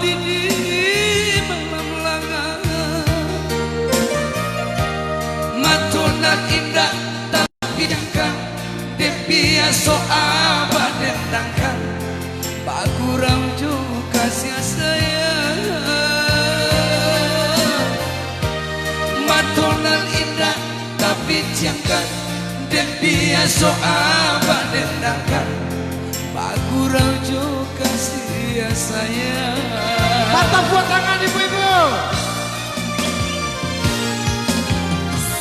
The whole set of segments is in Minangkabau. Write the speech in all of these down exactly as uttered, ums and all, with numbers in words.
di malam langa. Mato nan indak tapi jangka, dek biaso abah dendangkan, bagurau jo kasih sayang. Mato nan indak tapi jangka, dek biaso abah dendangkan, bagurau jo kasih sayang. Patah buah tangan, ibu-ibu.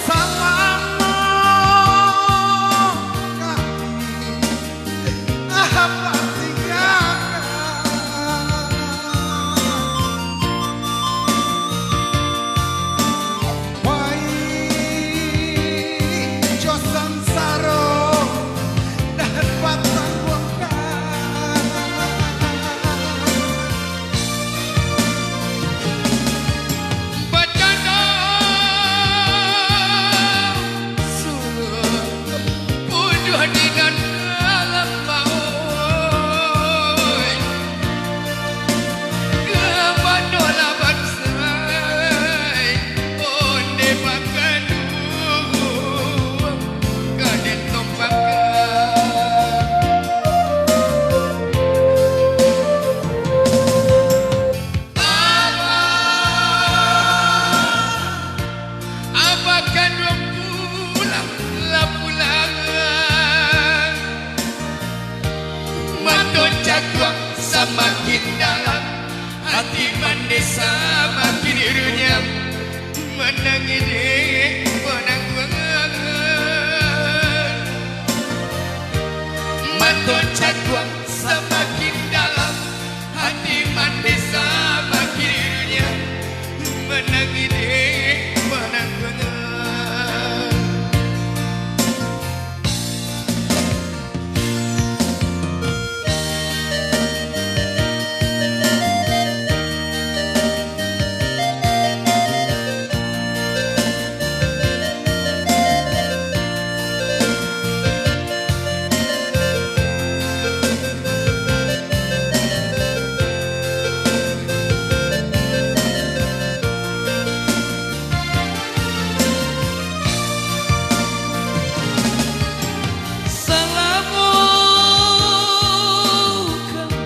Salamo kami Abah tinggakan. Pai jo sansaro nan batangguangkan. Bacando suruah pujuah di nan alam bawah. Ka mano lah bansai, onde bakadu ka ditompakkan. Abah, Abah kanduang pulang lah pulang. Mato cakuang samakin dalam, hati mandeh samakin runyam. Manangih dek panangguangan. Mato cakuang samakin dalam, hati mandeh samakin runyam. Manangih dek panangguangan. Salamo kami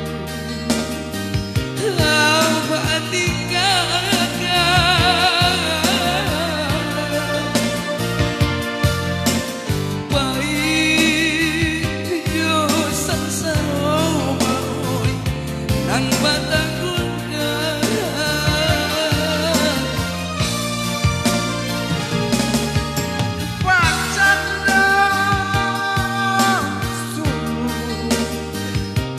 Abah tinggakan. Pai jo sansaro mah, oi, nan batangguangkan. Bacando suruah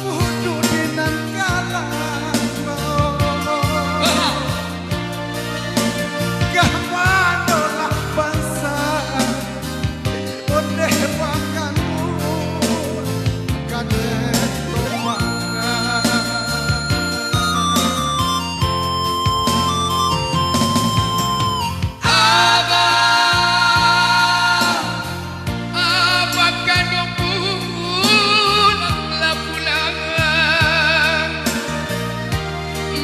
Kudu di nan kalam. Ka mano lah bansa, ondeh bakanu, kadek tomangan. Abah, Abah kanduang pulang lah pulang.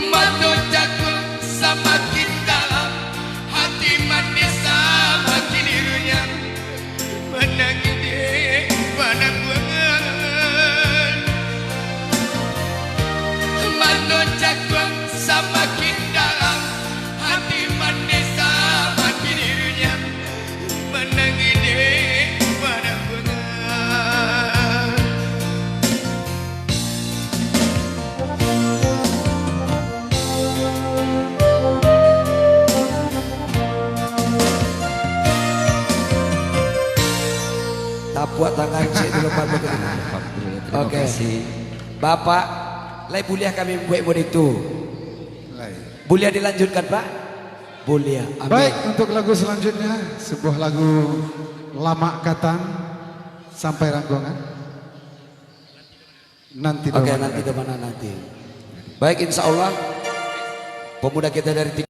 Mato cakuang samakin dalam, hati manih samakin runyam. Manangih dek panangguangan. Mato cakuang samakin dalam, hati manih samakin runyam. Manangih dek panangguangan. Tapuak tangan ciek dulu, Pak. Alhamdulillah, terima Oke. kasih. Bapak, lai buliah kami buek model itu? Lai. Buliah dilanjutkan, Pak? Buliah. Amin. Baik, untuk lagu selanjutnya, sebuah lagu Lamak Katan, sampai Ranggongan. Nanti Oke, Domana nanti nanti. Domana nanti. Baik, insya Allah, pemuda kita dari